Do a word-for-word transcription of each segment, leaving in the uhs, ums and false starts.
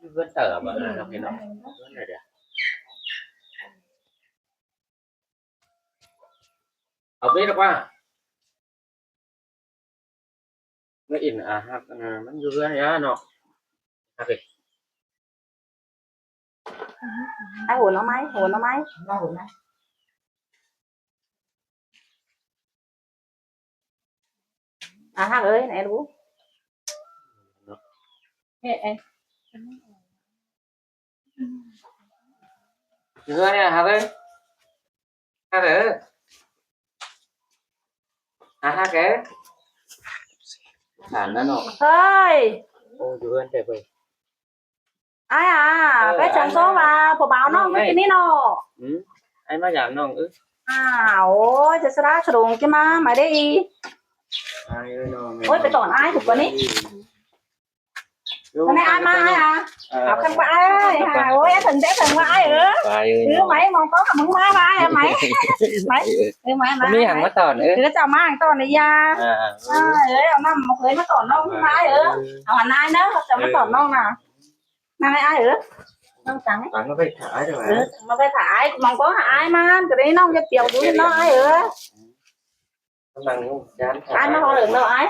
Vẫn tở mà nó cái nó. Nó này được. Ở bên đó qua. Nó in à hạt, à, nó dưa ya nó. Hạt đi. Ai hổ nó máy, hổ nó máy. À hạt ơi, này đu. Ê, ê. Dưa này hạt ơi. Hạt ơi. À hạt ơi. Hạt nó nó. Hơi. Ô, dưa ăn tệ vậy. Ai à, bé chẳng có mà, phổ báo nó cái này nó. Ừ. Ai mà giảm nông ư. À, ôi, thế sao đã sung cái mà, mà đây. Ai ơi, nó. Ôi, phải tỏn ai thuộc con ấy. Con này ai mà ai à. Ờ. Học khăn của ai ơi, hả? Ôi, em thần bé thần của ai ư. Ai ơi, nó. Mày mong có mừng mai mà ai mày. Mày. Ư mày mày. Không biết hàng mà tỏn ư. Ư, chào má hàng tỏn này ya. À, ư. Ơi, ơi, ông năm một người mà tỏn nông mà ai ư. Ông anh ai nữa, chào má tỏn nông nè. Năm nay ai ư? Nông trắng ấy. Trắng nó phải thải rồi. Ư, nó phải thải, mong có ai mà, cái đấy nông cho tiểu dữ nó ai ư. Ai mà họ được đâu ai.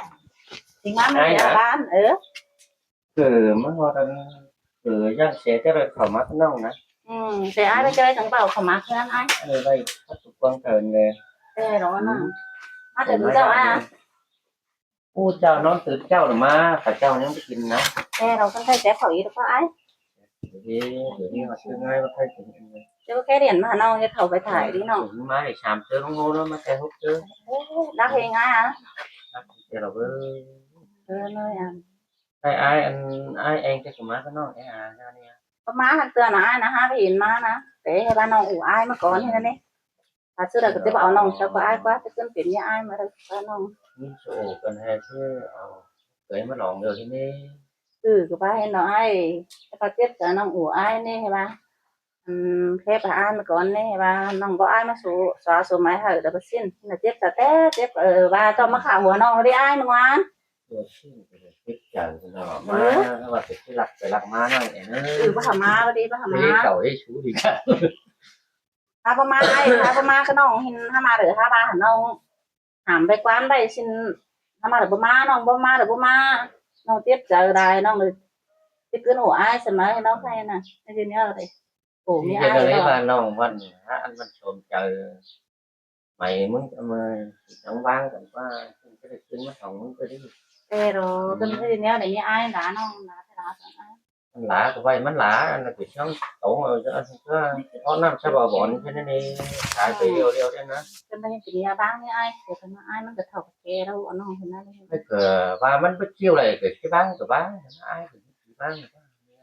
Thì ngắm ai hả? Bán, ư. Cứ mà họ đang cứ dăng xe cái rồi khỏi mắc nông nè. Ừ, xe ai bây giờ chẳng bảo khỏi mắc hơn ai. Ê, đây, bắt tụi con cờ nè. Xe đó nè. Ừ. Bắt được đâu ai à? Ô, chào nó từ chào là mà, phải chào nó mới kín nè. Xe đó con thấy xe khỏi ý được có ai. Để đi, để đi, họ cứ ngay nó thấy kín. Chứ cái điện mà nó cái thầu phải thải đi nó. Má để sắm chứ không hô nó mà cái hút chứ. Đắt thì ngay à? Đắt thì là bơ. Bơ nơi à? Ai, ai, ăn, ai, ăn cái của má cái nó, cái à, ra đi à. Có má hạt tưa nó ai nó há cái yên má nó. Để hai ba nó ủ ai mà có như thế này. Hạt xưa là cái tế bào nó sao có ai quá, cái cơn phiền như ai mà đâu, ba nó. Những số ổ cần hai chứ, ờ, cái mà lòng được thế này. Ừ, cái ba hay nó ai, cái ba tiếp cả nó ủ ai này, hay ba. Ừm, thế ba ai mà có này, hay ba, nó có ai mà số, xóa số máy hở đó, ba xin. Nó tiếp cả té, tiếp, ờ, ba cho mắc khả hùa nó đi ai mà ngoan. Ủa, xin, cái này tiếp chào cái nó, ừ. Má, nó bảo cái lặp, cái lặp má nó này nữa. Ừ, ba hả má, ba đi, ba hả má. Cái cầu ấy, chú đi cả. Hả, ba má ai, hả, ba má cái nông, hả, má đỡ, hả, ba hả nông. Hả, bé quan bé xin, hả, má đỡ, ba má, nông, ba má đỡ, ba má. Nông tiếp chào đài, nông đỡ, tiếp cứ nổ ai, xem mà, nông hay nè, cái gì nhớ rồi. Ủa, thì ai đó. Ba nông, văn, hả, ăn văn sớm chào. Mày muốn, ờ, trong vang chẳng qua, cái này cứ mất hỏng muốn cái đấy. Ê, rồi, cái gì nhớ này, như ai đã nông, đã thế đó, chẳng ai. Ăn lá của vay, mắn lá, ăn là kiểu sống, tổ, ờ, có năm sao bảo bọn thế này, cái, cái điều, điều đấy nó. Cái này thì nhà bán như ai, thì cái nó ai nó cái thầu kè đâu, nó thế này. Cái cửa, và mắn bất chiêu này, cái, cái bán của bán, ai cũng bán được.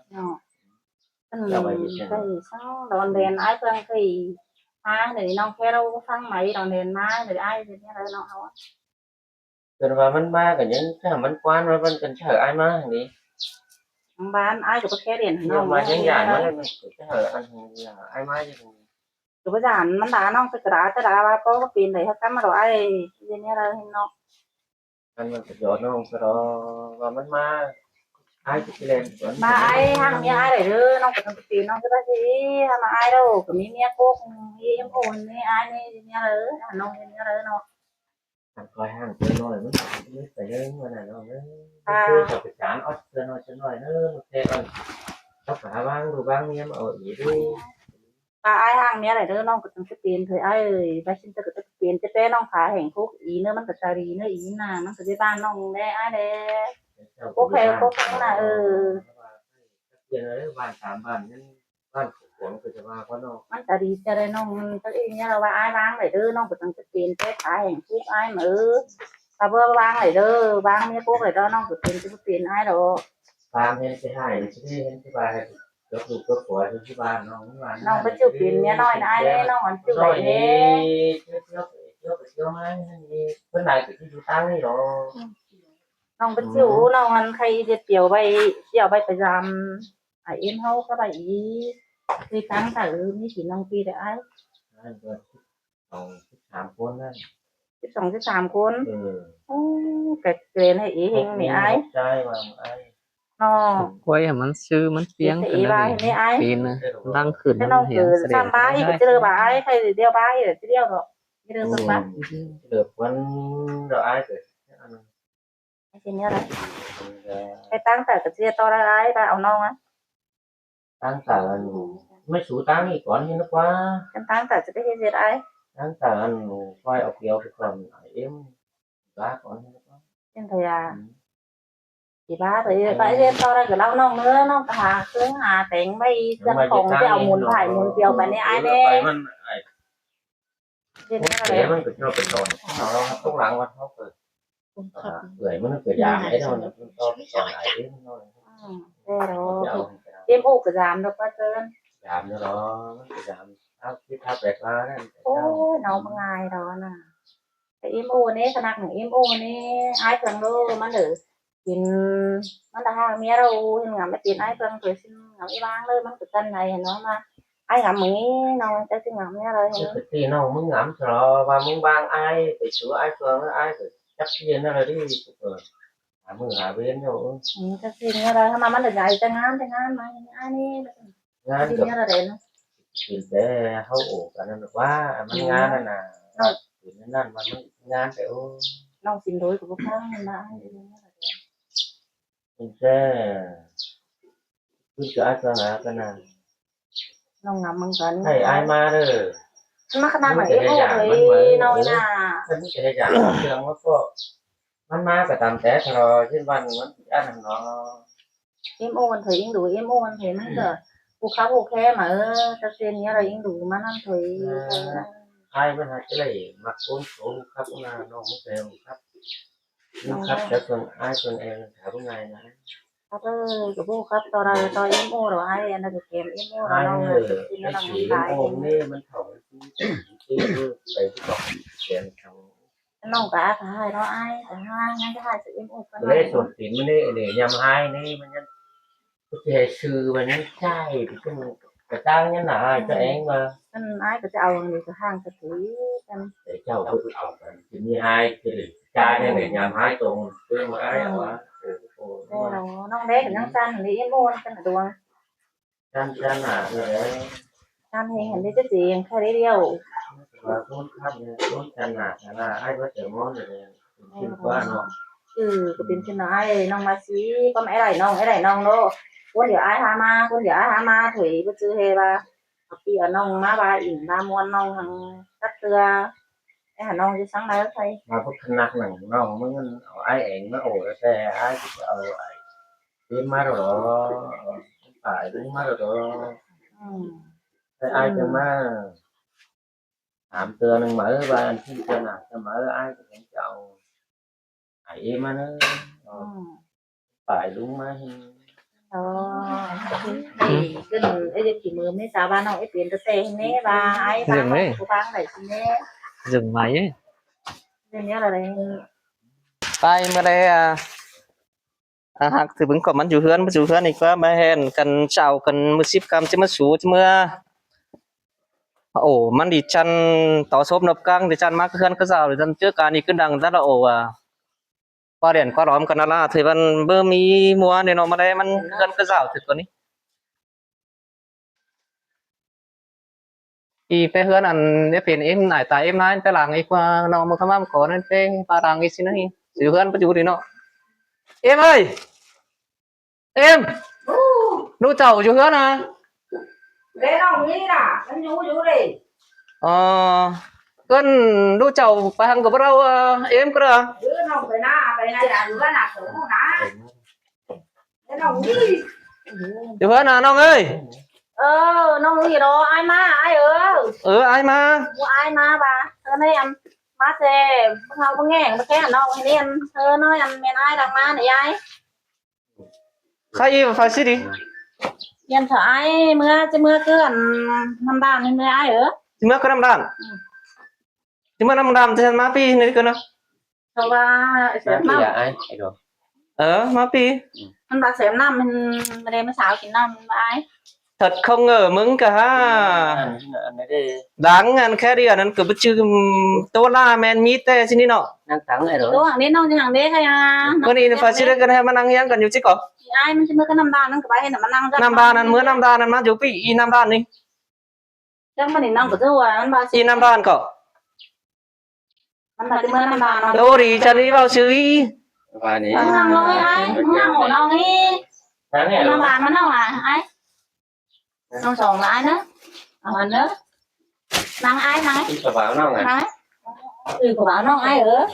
Nó. Cái này, cái này sao, đòn đèn ai phương cái, ai này, nó khe đâu, phăng máy, đòn đèn máy, này ai, thế này, nó, nó. Cần vào mắn ba, cái những cái mắn quan, mà vẫn cần chở ai mà, đi. Thằng bán ai cũng có khe điện, nhưng nó mà những giải mà, nó, mình cũng chở ai, ai mà chứ. Cứ bây giờ, mắn đá, nó, cái đá, cái đá, ba, có, có pin đấy, hả, cắm mà đồ ai, thế này là, nó. Ăn mà cái gió nó không có đó, và mắn ma, ai cũng cái đèn, vẫn ba ai hăng mía ai đảy đơ, nó cũng không tin, nó cứ bác sĩ, hăng mà ai đâu, cứ mía mía cốc, mía em ổn, mía ai, mía, mía đơ, hăng nông, mía đơ, nó. Hăng coi hăng, cái nồi, nó phải đơ, mà là nó, nó, à. Cái, cái, cái chán, ót, cái nồi, cái nồi, nó, nó, cái, nó, nó cả bang, đồ bang, mía mà ở ý đi. Ba ai hăng mía đảy đơ, nông cũng từng cái tiền thôi, ai ơi, ba xin tôi cũng từng cái tiền, chứ bé nông khá hạnh phúc, ý nữa, mắn có tài đi nữa, ý nà, mắn có dây ban nông đe, ai đe. Quốc hệ, quốc hệ là, ừ. Tiền ở đấy, bàn tám bàn, nhân, bàn của cuốn, cái chả ba con nông. Mắn có đi, chả đe nông, chắc ý nghĩa là ba ai bang đảy đơ, nông cũng từng cái tiền, chứ khá hạnh phúc, ai mà, ừ. Ba bơ bang đảy đơ, bang mía quốc đảy đơ, nông cũng từng cái tiền, ai đó. Ba hên cái hai, cái hên cái ba, cái đủ cái của cái ba nó cũng là nông nó có chịu pin nhé, nói ai đấy, nông còn chịu đảy nhé. Chịu, chịu, chịu, chịu, cái này cái chịu tăng đi rồi. Nông có chịu, nông ăn khay cái tiểu bay, tiểu bay phải giảm, à, yên hậu các bay ý, thì tăng cả ư, như chỉ nông pin để ai. Ai, rồi. Song, song, song con. Song, song con. Ừ. Ô, cái, cái này ý hình này ai. Trai mà ai. Ơ. Quay hả, mắn sư, mắn piêng. Thế cái ý này, bà này, ai? Pin à, đang khử. Thế năm nó hiến cứ sơ điện săm bà, thoại ý hay. Cái chữ bà ai, thay đi đeo bà, ý là chữ đeo đó. Cái đeo săm bà. Ừ. Được quán đó ai rồi. Ai xin nhớ đấy. Cái tăng tải cái chia to ra ai, bà ông nông á. Tăng tải ăn, mấy số tăng thì quán như nó quá. Cái tăng tải cái chia ai. Tăng tải ăn, quay ốc kéo cái còn ai em. Bác quán như nó quá. Em thấy à. Ừ. Thì bà thấy bà yên to ra cái lau nông nữa, nông cả hà, cứ hà, téng bay dân phòng cái ông muốn phải, muốn tiêu bà này ai nè. Thế nó là đấy. Nó cứ cho cái tòn. Nó không lắng mà không phải. Cũng khắp. Người mà nó cứ giảm ấy thôi, nó cứ cho cái tòn lại chứ nó. Ừ, thế đó. Em ổ cái giảm được quá trơn. Giảm nữa đó, nó cứ giảm. Áo cái tháp đẹp quá đấy. Ôi, nó mà ngài đó nè. Cái im ổ nè, cái nặc im ổ nè, ai phăng đô, mắn đỡ. Kín, mắn đa hàng mía đâu, hên ngắm mẹ tín ai phăng, rồi xin ngắm y bang lơ, mắn cứ cần này, nó mà. Ai ngắm mưng ý, nó, chắc xin ngắm mía rồi. Cái tí nó mưng ngắm cho nó, và mưng bang ai, phải sửa ai phăng, ai phải chắc gì nó là đi, rồi. Hả, mưng hả bên đâu. Ừ, chắc xin mía rồi, mà mắn đa dạy, chắc ngán, chắc ngán, mà ai nè. Ngán. Xin mía rồi đến. Kín té hâu ổ cả năm quá, mắn ngán nè. Nó. Kín năm, mắn ngán té ô. Nông xin đối của bác Thắng, mà ai xin mía rồi đến. Kín té. Cứ cho ai cho ngán cái nè. Nông ngắm mưng cắn. Hay ai mà đó. Mắc khả năng mưng là cái em hay ổ giảm, mắn rồi, mắn nông mới. Nà. Mắn cái hay giảm, mắn trường nó có. Mắn má cả tầm té thò, trên văn mắn ăn nó. Em ôn thấy em đủ, em ôn thấy mắn cỡ. Cô khắp ok mà, ơ, chắc xin nhớ là em đủ mắn ăn thấy. Ờ, ai mà hạt cái này, mặc ôn số khắp là nó không kèm khắp. Nó khắp chắc con ai con em thả bữa ngày nè. Khắp ơ, cái bố khắp to ra, to em ôn rồi, ai ăn được kèm em ôn rồi, ai nó ơi, xin cái nó gì không em phải ôn thì nè, mình thầu cái gì, cái gì, cái gì, cái gì, cái gì, Nông cả, cả hai đó ai, cả hai, ngay cái hai sự im ủng cái lễ này. Sổ tín mới nè, để nhằm hai nè, mà nhắn. Cái hệ sư mà nhắn trai, cái, cái tang nhắn là ai cho em mà. Ăn ai có chào người có hàng có thứ, ăn. Để chào cái ảo, cái như hai, cái để trai này để nhằm hai tổng, cái mà ai. Ừ. Ảo á. Ừ, ừ. Thế là nông đấy, cái nông san thì im ủng, cái là đùa. Chăn, chăn nạ rồi đấy. Chăn thì hẳn đi chứ gì, khai đi điều. Và cuốn khắp này, cuốn chăn nạ, chăn nạ, ai có thể món rồi đấy. Xin quá nó. Ừ, cái tiền xin nó ai, nông mà xí, con ai đảy nông, ai đảy nông đó. Cuốn điều ai hả mà, cuốn điều ai hả mà, thủy bất cứ hề bà. Tapi ở nông mà bà ỉn bà muôn nông hằng cắt tưa. Ai hả nông chứ sáng nay thấy. Mà bất khả năng nông, nông mới ai ảnh nó ổ ra xe, ai thì ở ai. Im má ro, tải đúng má ro. Ừ. Thế ai cho má. Ám tưa nâng mở ba, ăn xin tưa nà, tưa mở ai cho em chào. Ai im má nữa. Ừ. Tải đúng má. Ờ. Thì cái này, cái gì mới sao ba nó, cái tiền tơ tê nè, ba ai ba dừng nó, đấy. Của bang đảy xin nè. Dừng máy ấy. Dừng nhớ là đấy. Tay mà đây à. À, hặc thì bứng có mắn dú ꞌhướn, dú ꞌhướn ꞌnị ꞌquá ꞌmá ꞌhẹn căn chảu căn ꞌmự síp căm ꞌchí ꞌmá sú ꞌchí ꞌmá. Ổ, mắn đi chăn tó sốp ꞌnộp căng, đi chăn ꞌmá ꞌcứ ꞌhướn ꞌcứ dao, đi chăn ꞌchớ cá ꞌnị ꞌcứn đăng ta là ổ à. Qua điện qua đóm căn ꞌna là thời văn bơ ꞌmí ꞌmua nên nó ꞌmá đé mắn ꞌcứ ꞌhướn ꞌcứ dao thực còn ꞌnị. ꞌI pé ꞌhướn ăn ꞌnị pên ꞌếm nải tai ꞌếm ꞌnái pé lăng ꞌi ꞌquá ꞌnọng ꞌmự ꞌkhắm ꞌmá ꞌcọ ꞌnị pé ꞌva lăng ꞌi ꞌsịn ꞌnị. Dú ꞌhướn ꞌpá dú đi ꞌnọ. Êm ơi! Êm! ꞌLụk chảu dú ꞌhướn à? Đé ꞌnọng ꞌnị nả, ꞌcắn dú dú đi. Ờ, ꞌcắn ꞌlụk chảu pay hăng ꞌcọ báu đaư, ơ, êm ꞌcọ đaư. Dú ꞌnọng pay nả, pay nả, dú ꞌhướn nả, dú ꞌhướn nả. Dú ꞌhướn à ꞌnọng ơi? Ờ, ꞌnọng ꞌnị đó, ai ꞌmá, ai ơ. Ờ, ai ꞌmá. Mua ai ꞌmá ba. Ờ, ꞌnị ăn. ꞌMá xe, bưng hao bưng nghe, bưng khe ꞌnọng ꞌnị ăn. Ờ, ꞌnị ăn, ꞌmen ai đang ꞌmá ꞌnị ai. Khai ꞌi phải xí đi. Yên thở ai, ꞌmưa, ꞌchí ꞌmưa ꞌcứ ăn, năm đàn ꞌnị ꞌmưa ai ơ. ꞌChí ꞌmưa ꞌcứ năm đàn. Ừ. ꞌChí ꞌmưa năm đàn, ꞌchí ꞌmá pi ꞌnị ꞌcứ ꞌnọ. Thọ ba, ꞌsém năm. Ai, ai đó. Ờ, ꞌmá pi. Ăn ba ꞌsém năm, mình, mình đây mới xáo chín năm, ba ai. Thật không ngờ ꞌmứng cả hả? Ăn, ăn đấy đi. Đáng ăn khé đi ăn ăn cứ bất chư, ừm, tô la ꞌmen ꞌmí ꞌtẹ ꞌsịn ꞌnị ꞌnọ. Năng thắng rồi. Tô hăng đi ꞌnọng đi hăng đi hay à. Bơ ꞌnị phải ꞌsịn đi ꞌcọ ꞌnị ꞌmá ꞌnăng ꞌhang căn dú ꞌchí ꞌcọ. ꞋI ai ꞌmắn ꞌchí ꞌmá ꞌcọ ꞌnặm đan ꞌnặn ꞌcọ báu ꞌhế ꞌnặm ꞌnăng. ꞌNặm đan ꞌnặn ꞌmá ꞌnặm đan ꞌnặn ꞌmá dú ꞌpi ꞌi ꞌnặm đan ꞌnị. Chắng ꞌmắn ꞌnị ꞌnọng ꞌcọ ꞌchí ꞌhụ ăn báu ꞌsịn. ꞌI ꞌnặm đan ꞌcọ. ꞌMắn báu ꞌchí ꞌmá ꞌnặm đan ꞌnọng. Đô đi chăn ꞌnị báu ꞌsứ ꞌi. Báu ꞌnị. ꞌNặm đan ꞌnọng ꞌi ai, ꞌnặm đan ꞌnọng ꞌi. Năng ꞌnặm đan ꞌmắn ꞌnọng à ai. ꞌNọng song lai ꞌnớ. Ăn ꞌnớ. ꞌNăng ai ꞌnăng. ꞌI ꞌcọ báu ꞌnọng à. ꞌNăng. ꞌI ꞌcọ báu ꞌnọng ai ơ.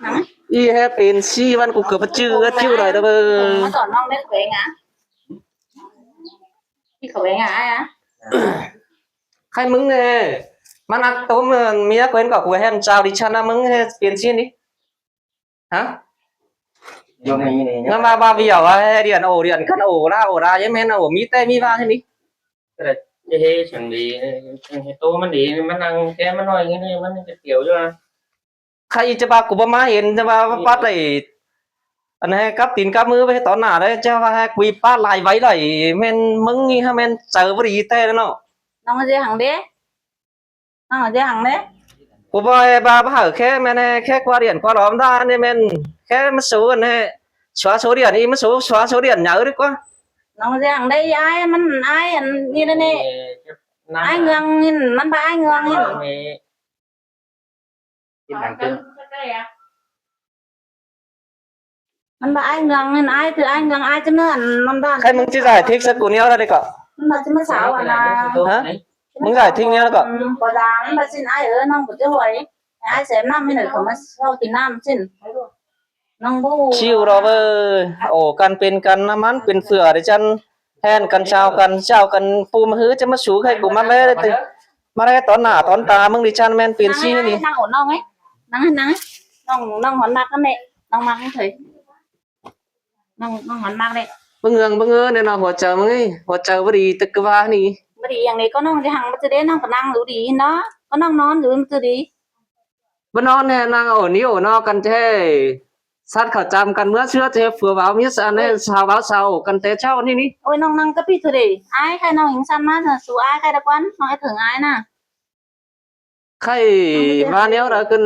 ꞌNăng. ꞌI ꞌhế pên ꞌsị ꞌvắn ꞌcọ ꞌcọ báu ꞌchư ꞌcọ ꞌchư đảy đa bơ. ꞌMắn ꞌcọ ꞌnọng ꞌmét quên à. ꞌI ꞌcọ quên à ai à. Khay ꞌmứng ꞌnị. ꞌMắn ꞌnặc tốm ꞌmía quên ꞌcọ ꞌcọ ꞌhẹn chao đi chăn ꞌnặm ꞌmứng ꞌhế pên ꞌsị ꞌnị. Hả? ꞌNắm ꞌva ꞌva ꞌviạu ꞌva ꞌhế điện ổ điện căn ổ đa ổ đa ꞌdệt ꞌmen ổ ꞌmí ꞌtẹ ꞌmí ꞌva ꞌhế ꞌnị. Cái này, cái hế chẳng đi, cái tô ꞌmắn đi, ꞌmắn ꞌnăng, cái ꞌmắn ꞌnọi, cái này, ꞌmắn cái kiểu chứ à. Khay ꞌchớ ꞌva ꞌcọ báu ꞌmá hên, ꞌchớ ꞌva pắt đảy. Ăn ꞌhế cắp tin cắp ꞌmứ ꞌvạy tó nả đảy, ꞌchớ ꞌva ꞌhế quí pá lai ꞌvạy đảy, ꞌmen ꞌmứng ꞌnị hả ꞌmen chaư báu đi ꞌtẹ ꞌnớ ꞌnọ. ꞌNọng ꞌdệt hăng đế. ꞌNọng ꞌdệt hăng đế. ꞌCọ báu ꞌhế ꞌva báu hảư khé ꞌmen ꞌhế khé ꞌquá điện ꞌquá lom đa ꞌnị ꞌmen khé ꞌmá số ăn ꞌhế. Xóa số điện ꞌnị ꞌmá số, xóa số điện nhảy đi ꞌquá. ꞌNọng ꞌdệt hăng đế ꞌi ai, ꞌmắn ai ăn ꞌnị đa ꞌnị. Ai ngương ꞌnịn, ꞌmắn báu ai ngương ꞌnịn. ꞌMắn báu ai ngương ꞌnịn, ai ꞌchí ai ngương ai ꞌchí ꞌnớ ăn ꞌnặm đan. Khay ꞌmứng ꞌchí giải thích ꞌsớ ꞌcọ ꞌnéo đa đi ꞌcọ. ꞌMắn báu ꞌchí ꞌmá sáo à ꞌnạ. Hả? ꞌMứng giải thích ꞌnéo đa ꞌcọ. ꞌCọ dang ꞌmắn báu ꞌsịn ai ơ, ꞌnọng ꞌcọ ꞌchí ꞌhuối. Ai sém ꞌnặm ꞌmí ꞌnớ ꞌcọ ꞌmá sáo kin ꞌnặm ꞌsịn. ꞌNọng báu ꞌhụ. ꞌChiu ꞌlẹo bơ. Ổ căn pên căn ꞌnặm ꞌmắn pên phưa đảy chăn. ꞌHẹn căn chao căn, chao căn ꞌpú ꞌmá ꞌhứ ꞌchớ ꞌmá sú khay ꞌcọ ꞌmá ꞌlé đảy. ꞌMá ꞌlé tón nả tón ta ꞌmứng đi chăn ꞌmen pên ꞌsị ꞌnị. ꞌNăng ổ ꞌnọng ꞌnị. ꞌNăng, ꞌnăng. ꞌNọng, ꞌnọng hón ꞌmặc ꞌnị. ꞌNọng ꞌmặc ꞌnị thôi. ꞌNọng, ꞌnọng hón ꞌmặc ꞌnị. Báu ngương, báu ngương ꞌnị ꞌnọng hua chaư ꞌmứng ꞌnị. Hua chaư báu đi ꞌtứ ꞌcọ ꞌva ꞌnị. Báu đi ꞌnhắng ꞌnị ꞌcọ ꞌnọng ꞌdệt hăng báu ꞌchư đế ꞌnọng ꞌcọ ꞌnăng dú đi ꞌnớ. ꞌCọ ꞌnọng ꞌnón dú ꞌmá ꞌchư đi. Báu ꞌnón ꞌnị ꞌnăng ổ ꞌnị ổ ꞌnọ căn ꞌchớ ꞌhế. Sắt khảu chăm căn ꞌmứa ꞌsứa ꞌchớ ꞌhế phua báo ꞌmía sắt ꞌnị. Ôi. Sáo báo sáo ổ căn té ꞌchạu ꞌnị ꞌnị. Ôi ꞌnọng ꞌnăng ꞌcọ ꞌpi ꞌchư đi. Ai khay ꞌnọng hính săn ꞌmá su ai khay đa ꞌquán. ꞌNọng é thưởng ai ꞌnạ. Khay ꞌva ꞌnéo đa ꞌcứn.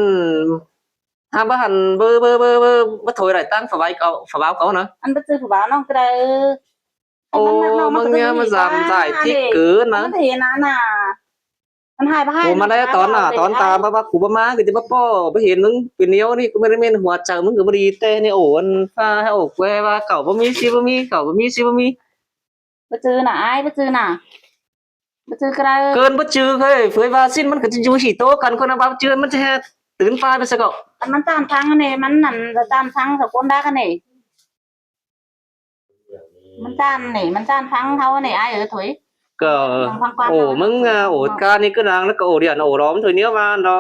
Hák báu hẳn bơ, bơ, bơ, bơ, bơ thôi đảy ꞌtáng phả báo cáo, phả báo cáo ꞌnớ. Ăn báu ꞌchư phả báo ꞌnọng ꞌcọ đa. Ô, ꞌmứng ꞌnéo ꞌmá dăm giải thích cứ ꞌnớ. ꞌMắn ꞌhế ꞌnạ ꞌnạ. ꞌMắn ꞌhại báu ꞌhại. Ôi, ꞌmắn đảy tón nả tón ta, báu báu ꞌcọ báu ꞌmá, ꞌcọ ꞌchí báu ꞌpọ, báu hên ꞌmứng pên ꞌnéo ꞌnị, ꞌcọ ꞌmắn ꞌmen hua chaư ꞌmứng ꞌcọ báu đi ꞌtẹ ꞌnị ổ, ăn pha hảư ổ ꞌquá ꞌva ꞌcọ báu ꞌmí ꞌsị báu ꞌmí, ꞌcọ báu ꞌmí ꞌsị báu ꞌmí. Báu ꞌchư ꞌnạ ai, báu ꞌchư ꞌnạ. Báu ꞌchư ꞌcọ đa. ꞌCơn báu ꞌchư khay, phơi ꞌva ꞌsịn ꞌmắn ꞌcọ ꞌchí dú ꞌhị ꞌtố căn ꞌcốn ꞌnạ báu ꞌchư ꞌmắn ꞌchí ꞌhế tứn ꞌpá báu ꞌsớ ꞌcọ. ꞌMắn ꞌtan phắng ꞌnị, ꞌmắn ꞌnặn ꞌtan phắng ꞌcọ ꞌcốn đa căn ꞌnị. ꞌMắn ꞌtan ꞌnị, ꞌmắn ꞌtan phắng ꞌháu ꞌnị ai ơ thôi. ꞌCọ ꞌnọng phắng ꞌquám ổ ꞌnọng ꞌmứng, ꞌnọng à, ổ ꞌnọng. Ca ꞌnị ꞌcứ đang ꞌnớ ꞌcọ ổ điện ổ đóm thôi ꞌnéo ꞌva ꞌnọ.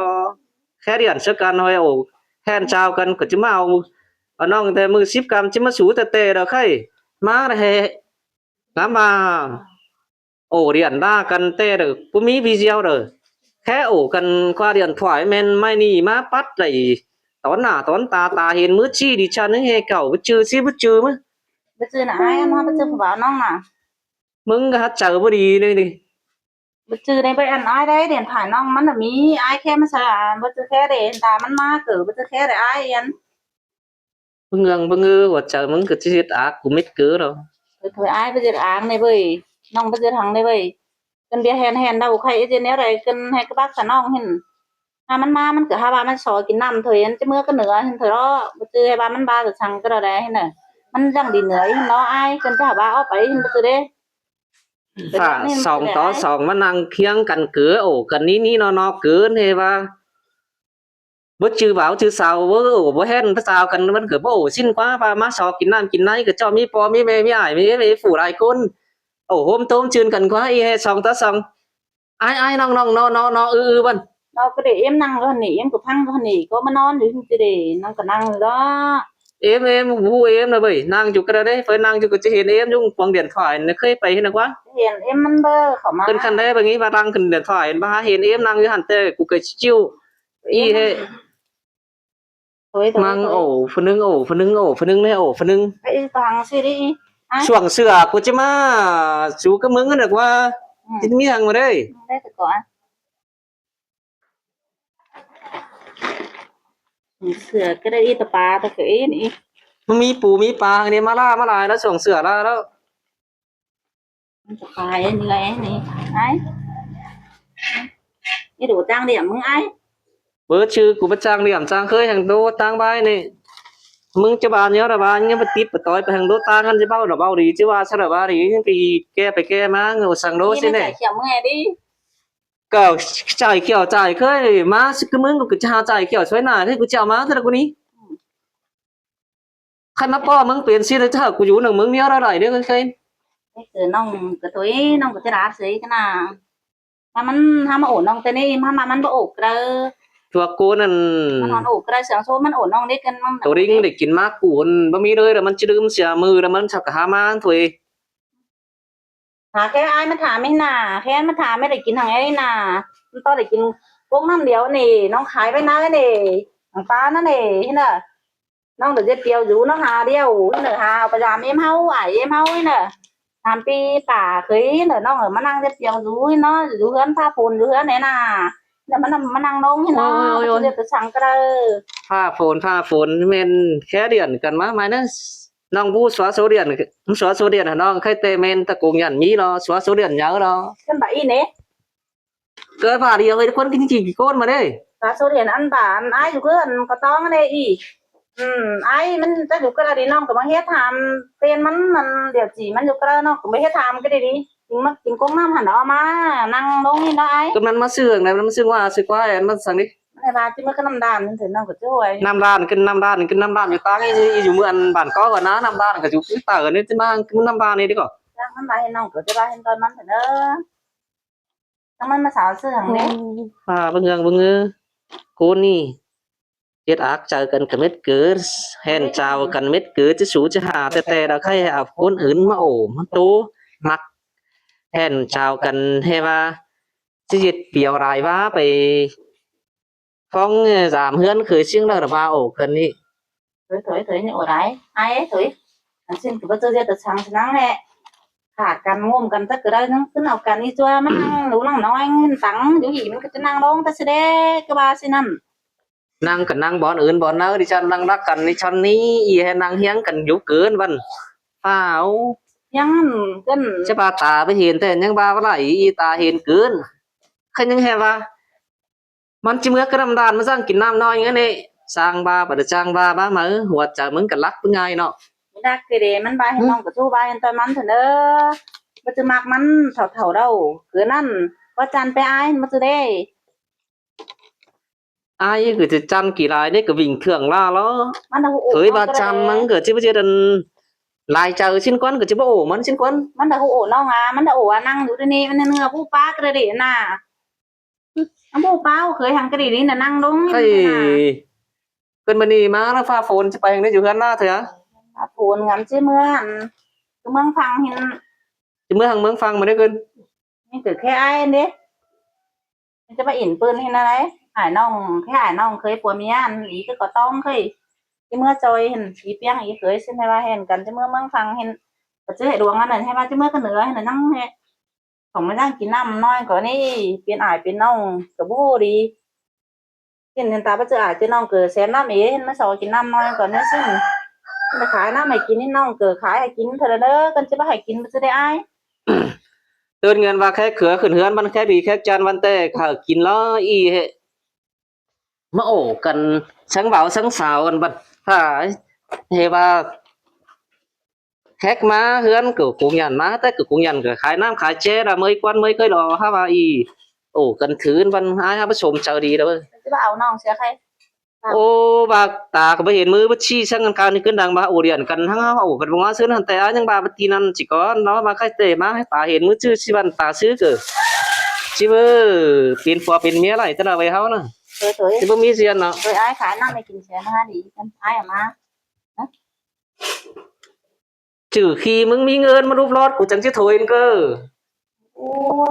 Khé điện ꞌsớ căn thôi ổ ꞌhẹn chao căn ꞌcọ ꞌchí ꞌmá au. Ăn ꞌnọng ꞌtẹ ꞌmự síp căm ꞌchí ꞌmá sú ꞌtẹ ꞌtẹ đa khay. ꞌMá đa ꞌhế. Ngắm ꞌva ổ điện đa căn ꞌtẹ đa ꞌcọ ꞌmí video đa. Khé ổ căn ꞌquá điện thoại ꞌmen ꞌmạy ꞌnị ꞌmá pắt đảy tón nả tón ta ta hên ꞌmứ ꞌchí đi chăn ꞌnớ ꞌhế cảu báu ꞌchư ꞌsị báu ꞌchư ꞌmá. Báu ꞌchư ꞌnạ ai ꞌmá báu ꞌchư phả báo ꞌnọng ꞌnạ. ꞌMứng ꞌcọ hák chaư báu đi ꞌnị ꞌnị. Báu ꞌchư ꞌnị báu ăn ai đảy điện thoại ꞌnọng ꞌmắn ꞌnạ ꞌmí ai khé ꞌmá saư à, báu ꞌchư khé đảy ta ꞌmắn ꞌmá ꞌcọ báu ꞌchư khé đảy ai ăn. Báu ngương báu ngư hua chaư ꞌmứng ꞌcọ ꞌchí ꞌdệt ác ꞌcọ mết cứ ꞌnọ. Ơ thôi ai báu ꞌdệt ác ꞌnị bơi. ꞌNọng báu ꞌdệt hăng ꞌnị bơi. Căn ꞌviạk hên hên đaư khay ꞌdệt ꞌnéo đảy căn ꞌhế ꞌcọ bác sa ꞌnọng hên. Hák ꞌmắn ꞌmá ꞌmắn ꞌcọ hák ꞌva ꞌmắn so kin ꞌnặm thôi ăn ꞌchí ꞌmứa ꞌcọ ꞌnứa hên thôi ꞌló. Báu ꞌchư ꞌhế ꞌva ꞌmắn ꞌva ꞌcọ săng ꞌcọ đaư đảy hên ꞌnớ. ꞌMắn dăng đi ꞌnứa hên ꞌló ai căn ꞌchí hák ꞌva ók pay hên báu ꞌchư đế. Phả song tó song ꞌmá ꞌnăng ꞌkiếng căn cứ ổ căn ꞌnị ꞌnị ꞌnọ ꞌnọ cứ ꞌnị ꞌhế ꞌva. Báu ꞌchư báo ꞌchư sau báu ổ báu ꞌhẹn báu sau căn ꞌmắn ꞌcọ báu ổ ꞌsịn ꞌquá ꞌva ꞌmá so kin ꞌnặm kin ꞌnay ꞌcọ ꞌchọ ꞌmí ꞌpo ꞌmí ꞌme ꞌmí ải ꞌmí ꞌme phủ lai ꞌcốn. Ổ ꞌhôm tốm ꞌchưn căn ꞌquá ꞌi ꞌhế song tó song. Ai ai ꞌnọng ꞌnọng ꞌnọ ꞌnọ ꞌnọ ư ư bươn. ꞌNọng ꞌcọ đảy ꞌếm ꞌnăng ꞌcọ ꞌnị ꞌếm ꞌcọ phắng ꞌcọ ꞌnị ꞌcọ ꞌmá ꞌnón đu ꞌchư đảy ꞌnọng ꞌcọ ꞌnăng đu. Êm êm ꞌhụ êm ꞌnớ bơi, ꞌnăng dú ꞌcọ đảy, phơi ꞌnăng dú ꞌcọ ꞌchí hên êm dú cuông điện thoại ꞌnớ ꞌkhới pay hên ꞌnớ ꞌquá. Hên êm ꞌmắn bơ khảu ꞌmá. Khửn khăn đảy bơ ꞌnị ꞌva đang khửn điện thoại ꞌva hên êm ꞌnăng dú hẳn ꞌtẹ ꞌcọ ꞌcọ ꞌchí ꞌchịu. ꞌI ꞌhế. Thôi, thôi, ꞌmăng thôi. Ổ phơ ꞌnưng, ổ phơ ꞌnưng, ổ phơ ꞌnưng ꞌnê, ổ phơ ꞌnưng. Ê, ê, ꞌtáng ꞌsứ đi. Ai. Suông sửa ꞌcọ ꞌchí ꞌmá sú cá ꞌmứng ꞌnớ ꞌquá. Ừ. ꞌChí ꞌmí hăng ꞌmá đảy. Đảy ꞌtẹ ꞌcọ. Suông sửa ꞌcọ đảy, ꞌí ta pa ta ꞌcọ ꞌí ꞌnị. ꞌMắn ꞌmí pú ꞌmí pa hăng ꞌnị, ꞌmá ꞌlạ ꞌmá lai ꞌlẹo, suông sửa ꞌlạ ꞌlẹo. ꞌTa pa ꞌnị ꞌlẹo ꞌnị. Ai. ꞌNị đu ꞌchang đi ꞌmứng ai. Báu chứ ꞌcọ báu ꞌchang đi, ꞌchang ꞌkhới hăng ꞌtố ꞌtáng ꞌvái ꞌnị. ꞌMứng ꞌchớ ba ꞌnéo đa ba ꞌnhá báu tít báu ꞌtoi pay hăng ꞌtố ꞌtáng ꞌnặn ꞌchí ꞌvạu đa ꞌvạu đi, ꞌchớ ba ꞌsứ đa ba đi, pay ké pay ké ꞌmá, ꞌnhá săng ꞌtố ꞌsứ ꞌnị. Chải khiẻo ꞌmứng ai đi. ꞌCọ chải khiẻo chải ꞌkhới ꞌmá, ꞌsứ ꞌcọ ꞌmứng ꞌcọ ꞌchí hảư chải khiẻo suối nả, ꞌkhới ꞌcọ ꞌchí au ꞌmá ꞌtẹ ꞌlẹo ꞌcọ ꞌnị. Khăn ꞌmá ꞌpọ ꞌmứng piến ꞌsịn ꞌlẹo ꞌchớ hảư ꞌcọ dú nẳng ꞌmứng ꞌnéo đa đảy ꞌnị ꞌkhới. Ê, ꞌcọ ꞌnọng ꞌcọ thôi, ꞌnọng ꞌcọ ꞌchí đáp ꞌsứ ꞌnị. ꞌMá ꞌmắn hák ꞌmá ổ ꞌnọng ꞌtẹ ꞌnị, ꞌmá ꞌmắn báu ổ ꞌcọ đaư. Thuak ꞌcốn ꞌnặn. ꞌMắn ꞌhọn ổ ꞌcọ đaư, sương ꞌsô ꞌmắn ổ ꞌnọng ꞌnị ꞌcọ ꞌmắn. Tổ đinh đảy kin ꞌmá ꞌcốn, báu ꞌmí đaư đa ꞌmắn ꞌchí đưm sia ꞌmự đa ꞌmắn chảu ꞌcọ hák ꞌmá thôi. Hả, ꞌkhẹ ai ꞌmá tham ꞌmí nả, ꞌkhẹ ꞌmá tham ꞌmí đảy kin hăng ai nả. ꞌMắn ꞌtoi đảy kin ꞌcốn ꞌnặn điêu ꞌnị, ꞌnọng khai ꞌvạy ꞌnớ ꞌnị. Hăng ta ꞌnớ ꞌnị, ꞌnị nả. ꞌNọng đảy ꞌdệt piêu dú ꞌnọng hả điêu, ꞌnị nả hả, pay dăm ꞌếm ꞌháu, ai ꞌếm ꞌháu ꞌnị nả. Tham pi pả ꞌkhới ꞌnị nả, ꞌnọng ꞌmá ꞌnăng ꞌdệt piêu dú ꞌnị nả, dú ꞌhướn, ꞌphạ phôn dú ꞌhướn ꞌnị nả. ꞌNị nả ꞌmá ꞌnăng, ꞌmá ꞌnăng ꞌnọng ꞌnị nả. Ôi, ôi, ôi. ꞌCọ ꞌdệt ꞌtẹ săng ꞌcọ đaư. ꞌPhạ phôn, ꞌphạ phôn, ꞌmen ꞌkhẹ điện căn ꞌmá, ꞌmá ꞌnớ. ꞌNọng báu xóa số điện, báu xóa số điện hả ꞌnọng, ꞌkhạy ꞌtẹ ꞌmen ta công nhận ꞌmí lo, xóa số điện nhau lo. Căn bản in ế. ꞌCọ bản đi, ơi, ꞌcốn kin kin kin ꞌcốn ꞌmá đảy. Xóa số điện ăn bản, ai dú ꞌcọ ăn ꞌcọ ꞌtong ꞌnị ꞌnị. Ừ, ai ꞌmắn ta dú ꞌcọ đi ꞌnọng ꞌcọ ꞌmá ꞌhế tham, tên ꞌmắn ꞌmắn địa chỉ ꞌmắn dú ꞌcọ ꞌnọng ꞌcọ ꞌmá ꞌhế tham ꞌcọ đi đi. Kin ꞌmá kin công ꞌnặn hẳn đó ꞌmá, ꞌnăng ꞌlống ꞌnị đó ai. ꞌCọ ꞌmắn ꞌmá ꞌsứ hăng ꞌnị, ꞌmắn ꞌsứ ꞌva, ꞌsứ ꞌquá, ꞌmắn săng đi. ꞌNị ꞌva ꞌchí ꞌmá ꞌcọ ꞌnặm đan, ꞌnị ꞌnọng ꞌcọ ꞌchí ꞌhuai. ꞌNặm đan, ꞌcọ ꞌnặm đan, ꞌcọ ꞌnặm đan, ꞌcọ dú ꞌcọ tả ꞌnị, ꞌchí ꞌmá ꞌcọ ꞌnặm đan ꞌnị đi ꞌcọ. ꞌNặm đan hên ꞌnọng ꞌcọ ꞌchí ꞌva hên ꞌtoi ꞌmắn ꞌnị. ꞌNặm đan ꞌmá xáo sương ꞌnị. Ơ, ꞌpứng ꞌnhắng, ꞌpứng ꞌnhắng. ꞌCốn ꞌnị. ꞌDệt ác chaư căn ꞌcọ mết cứ, hên chao căn mết cứ, ꞌchí sú ꞌchí hả ꞌtẹ ꞌtẹ đa ꞌkhạy hảư ꞌcốn ứn ꞌmá ổ ꞌmá ꞌtố, ꞌmặc. Hên chao căn hên ꞌva ꞌchí ꞌdệt piêu lai ꞌva pay ꞌphong, ơ, dăm ꞌhướn ꞌkhới ꞌsướng đaư đa ꞌva ổ căn ꞌnị. Thôi, thôi, thôi, ꞌnị ổ lai. Ai, thôi. Ăn ꞌsịn ꞌcọ báu ꞌchớ ꞌdệt ꞌtẹ săng ꞌsịn ꞌnăng ꞌlẹo. Khả căn ꞌngôm căn chắc ꞌcọ đaư ꞌnăng ꞌcứn au căn ꞌnị ꞌchua ꞌmá ꞌnăng lú ꞌnăng ꞌnọi ꞌngớn tẳng, dú ꞌnị ꞌmắn ꞌcọ ꞌchí ꞌnăng ꞌlống ta ꞌsứ đé, ꞌcọ ꞌva ꞌsịn ꞌnặn. ꞌNăng ꞌcọ ꞌnăng bón ứn bón ꞌnặn đi chăn ꞌnăng đắc căn đi chăn ꞌnị, ꞌnị hên ꞌnăng ꞌhiếng căn dú ꞌcứn ꞌvắn. Phao. ꞌHiếng ꞌcứn. ꞌChớ ꞌva ta báu hên ꞌtẹ ꞌnhắng ꞌva ꞌva lai ꞌnị ta hên ꞌcứn. ꞌKhạy ꞌnhắng hên ꞌva. ꞌMắn ꞌchí ꞌmứa ꞌcọ ꞌnặm đan ꞌmá ꞌdặng kin ꞌnặm ꞌnọi ꞌnớ ꞌnị. Săng ꞌva, ꞌva đa chăng ꞌva, ꞌva máư, ꞌhuột chaư ꞌmứng ꞌcọ lắc ꞌpứng ꞌngai ꞌnọ. Đắc ꞌcọ đi, ꞌmắn ꞌva hên ꞌnọng ꞌcọ ꞌchú ꞌva hên ꞌtoi ꞌmắn thôi ꞌnớ. ꞌMá ꞌchư ꞌmặc ꞌmắn thảu thảu đaư. ꞌCọ ꞌnặn, ꞌcọ chăn pay ai, ꞌmá ꞌchư đé. Ai ꞌcọ ꞌchư chăn kỉ lai ꞌnị ꞌcọ bình thường ꞌla lo. ꞌMắn đa ꞌhụ ổ ꞌtoi ꞌva ꞌnọng chăn ꞌcọ đé. ꞌMắn ꞌcọ ꞌchí báu ꞌchớ đan lai chaư ꞌsịn ꞌquán ꞌcọ ꞌchí báu ổ ꞌmắn ꞌsịn ꞌquán. ꞌMắn đa ꞌhụ ổ ꞌnọng a, ꞌmắn đa ổ a ꞌnăng dú đi ꞌnị, ꞌmắn ꞌnưa ꞌpú pá ꞌcọ đé ꞌnạ. Ăn bố páo khới hăng ꞌcọ đi đi nả ꞌnăng ꞌlống. Khới. Cơn bơ ꞌnị ꞌmá ꞌnạ ꞌphạ phôn ꞌchí pay hăng đi dú ꞌhướn ꞌnạ thôi a. ꞌPhạ phôn ngắm ꞌchí ꞌmứa hẳn. ꞋChí ꞌmứa hăng phăng hên. ꞌChí ꞌmứa hăng ꞌmướng phăng ꞌmá đi cơn. ꞌNhắng ꞌcọ khé ai đi. ꞌChí ꞌmá ỉn pưn hên ꞌnạ đảy. Ải ꞌnọng, khé ải ꞌnọng khới pua ꞌmía ăn ꞌí ꞌcọ ꞌcọ ꞌtong khới. ꞌChí ꞌmứa ꞌchoi hên, ꞌí ꞌpiếng ꞌí khới ꞌsịn hê ꞌva hên căn ꞌchí ꞌmứa ꞌmướng phăng hên. ꞌCọ ꞌchí hê đuông ăn hê ꞌva ꞌchí ꞌmứa ꞌcọ nưa hên ꞌnăng hê. Khong ꞌmá ꞌdặng kin ꞌnặm ꞌnọi ꞌcọ ꞌnị, piến ải piến ꞌnọng ꞌcọ báu đi. Kin hên ta báu ꞌchư ải ꞌchư ꞌnọng ꞌcọ sém ꞌnặm ế, hên ꞌmá so kin ꞌnặm ꞌnọi ꞌcọ ꞌnị ꞌsịn. Hên khái ꞌnặm hảư kin, ꞌnọng ꞌcọ khái hảư kin thôi ꞌnớ, căn ꞌchí báu hảư kin báu ꞌchư đảy ai. Tơn ꞌngớn ꞌva khék khưa khửn ꞌhướn ꞌmắn khék đi khék chăn ꞌmắn ꞌtẹ hảư kin ꞌló ꞌnị hê. ꞌMá ổ căn sắng báo sắng sao ăn băn. Hả, hê ꞌva khék ꞌmá ꞌhướn ꞌcọ công nhận ꞌmá, té ꞌcọ công nhận ꞌcọ khái ꞌnặm khái ché đa ꞌmới ꞌquán ꞌmới ꞌkhới lo hả ꞌva ꞌnị ổ căn thứ ꞌvắn ai hả báu sôm chaư đi đa bơ. ꞌChí báu au ꞌnọng sia khay. Ô, ꞌva ta ꞌcọ báu hên ꞌmứ báu ꞌchí sắng căn ꞌcọ ꞌnị ꞌcứn đang ꞌva ổ điện căn hăng hả ổ căn báu ꞌngó ꞌsướng hẳn té ai ꞌnhắng ꞌva báu ꞌti ꞌnặn ꞌchí ꞌcọ ꞌnọ ꞌva khay té ꞌmá hảư ta hên ꞌmứ ꞌchư ꞌchí ꞌvắn ta ꞌsứ ꞌcọ. ꞌChí bơ, piến pua piến ꞌmía lai ta đa ꞌvạy ꞌháu ꞌnạ. Thôi, thôi. ꞌChí báu ꞌmí ꞌdiên ꞌnọ. Thôi, ai khái ꞌnặm ꞌnị kin sia ꞌnạ đi, căn ai ꞌmá. Hả? ꞌChự khi ꞌmứng ꞌmí ꞌngớn ꞌmá lúp lót ꞌcọ chắng ꞌchí thôi ꞌcọ. Ôi,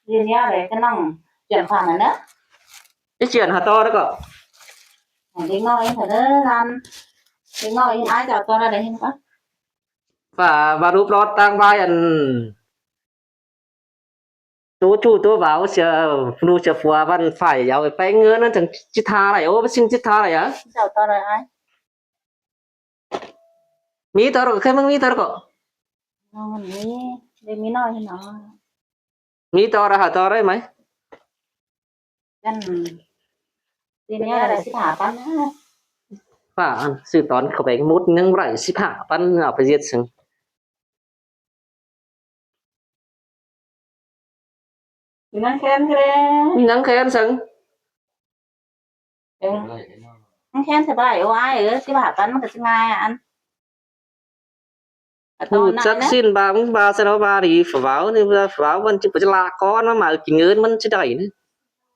đi ꞌnị đảy ꞌcọ ꞌnọng. Chuyển khoản ꞌnạ. ꞌChí chuyển hả ꞌto đá ꞌcọ. Đi ꞌnọi ꞌnị thôi ꞌnặn. Đi ꞌnọi ꞌnị ai chảu ꞌto đa đảy hên ꞌcọ. Pả ꞌva đu ꞌlọt ꞌtáng ꞌvái ăn ꞌtố ꞌchu ꞌtố ꞌváo sia, ꞌpứng ꞌlụk sia phua ꞌvắn phải au ꞌpéng ꞌngớn ꞌnặn chắng ꞌchí tha đảy. Ô, báu ꞌsịn ꞌchí tha đảy a? Chảu ꞌto đảy ai. ꞌMí ꞌto ꞌcọ, khay ꞌmướng ꞌmí ꞌto ꞌcọ. Nó ꞌmí, đảy ꞌmí ꞌnọi ꞌnớ. ꞌMí ꞌto đảy hả, ꞌto đảy ꞌmí? Căn tin ꞌnhá đảy síp hả păn ꞌnớ. Pả ăn ꞌsự tón khảu ꞌpéng mút ꞌnhắng đảy síp hả păn, au pay ꞌdệt săng. ꞌMí ꞌnhắng khen ꞌcọ đảy. ꞌMí ꞌnhắng khen săng. Ê, ꞌnhắng khen sia ꞌva đảy, ô ai ới, síp hả păn ꞌmắn ꞌcọ ꞌchí ꞌngai ăn. Ơ, ꞌhụ ꞌto ꞌnặn chắc ꞌnớ. ꞌSịn ꞌva ꞌmắn ꞌva sia ꞌnọ ꞌva đi, phả ꞌváo ꞌnị, phả ꞌváo ꞌmắn ꞌchí pay ꞌchí ꞌlạ ꞌcón ꞌmá, ꞌmá kin ꞌngớn ꞌmắn ꞌchí đảy ꞌnớ.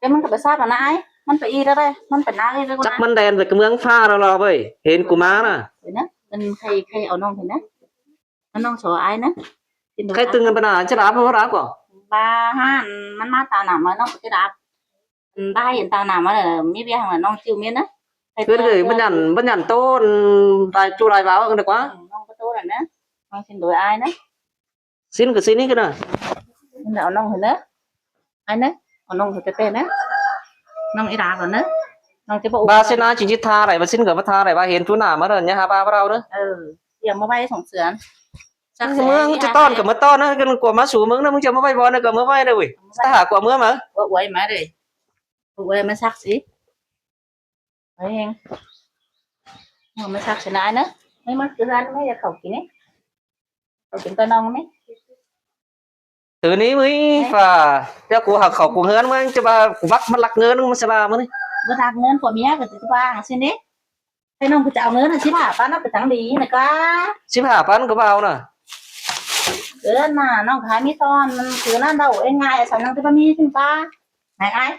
Ê, ꞌmắn ꞌcọ pay sắp ăn ai, ꞌmắn pay ꞌnị đảy, ꞌmắn pay ꞌnị đảy. Chắc ꞌmắn đen pay ꞌcọ ꞌmướng ꞌphạ ꞌlẹo ꞌlẹo ꞌvới, hên ꞌcọ ꞌmá ꞌnớ. Ê, ꞌnớ, ꞌmắn khay, khay au ꞌnọng hên ꞌnớ. Ăn ꞌnọng so ai ꞌnớ. Khay ꞌtưng căn pă nả ꞌchí đáp, ꞌmá đáp ꞌcọ. Ba hả, ꞌmắn ꞌmá tao nả ꞌmá ꞌnọng ꞌchí đáp. Ăn ba hên tao nả ꞌmá ꞌnớ, ꞌmí ꞌviạk hả ꞌnọng ꞌchí ꞌmí ꞌnớ. Khay ꞌcọ ꞌmắn nhẳn, ꞌmắn nhẳn ꞌtố, đảy ꞌchu đảy ꞌváo ꞌcọ đảy ꞌquá. Ê, ꞌnọng ꞌcọ ꞌtố đảy ꞌnớ. ꞌNọng ꞌsịn đuổi ai ꞌnớ. ꞌSịn ꞌcọ ꞌsịn ꞌnị ꞌcọ ꞌnớ. Ăn ꞌnọng hên ꞌnớ. Ai ꞌnớ. Ăn ꞌnọng hên ꞌtẹ ꞌnớ. ꞌNọng ꞌnị đáp ꞌnớ. ꞌNọng ꞌchí báu. Ba ꞌsịn ꞌnị ꞌchí ꞌchí tha đảy, ba ꞌsịn ꞌcọ ꞌmá tha đảy, ba hên ꞌchu nả ꞌmá đảy, ꞌnhá hả ba ꞌváo ꞌnớ. Ơ, ꞌtiêm ꞌmá ꞌvạy song sươn. Chắc ꞌsướng ꞌmướng ꞌchí ꞌtọn ꞌcọ ꞌmá ꞌtọn ꞌnớ, ꞌcọ ꞌmá sú ꞌmướng ꞌnớ, ꞌmướng ꞌchí ꞌmá ꞌvạy ꞌvọ ꞌnớ ꞌcọ ꞌmá ꞌvạy đảy ꞌviạk. Ta hả ꞌcọ ꞌmướng ꞌmá. Ua, ua ꞌmá đảy. Ua, ua ꞌmá sắc sí. Ôi, hên. Ôi, ꞌmá sắc sí ꞌnị ꞌnớ. ꞌMí ꞌmá cứ ăn ꞌmí ꞌdệt khảu kin ꞌnị. Khảu kin ꞌtoi ꞌnọng ꞌmí. Thứ ꞌnị ꞌmí phả, ꞌtiếu ꞌcọ hảư khảu ꞌcọ ꞌngớn ꞌmá, ꞌchí ꞌva ꞌcọ báu ꞌmá ꞌlặc ꞌngớn ꞌmá sia ꞌva ꞌmá ꞌnị. Báu ꞌlặc ꞌngớn ꞌcọ ꞌmía ꞌcọ ꞌchí ꞌva sĭ ꞌnị. Khay ꞌnọng ꞌcọ ꞌchí au ꞌngớn ꞌnớ síp hả păn ꞌnớ ꞌcọ chắng đi ꞌnớ ꞌcọ. Síp hả păn ꞌcọ ꞌvạu ꞌnớ. Ơ, ꞌnạ, ꞌnọng ꞌcọ ꞌmí ꞌtọn, ꞌmắn cứ ꞌnặn đảy, ê, ꞌngai, ꞌsướng ꞌnọng ꞌchí ꞌmá ꞌmí síp ꞌva. Nảy ai.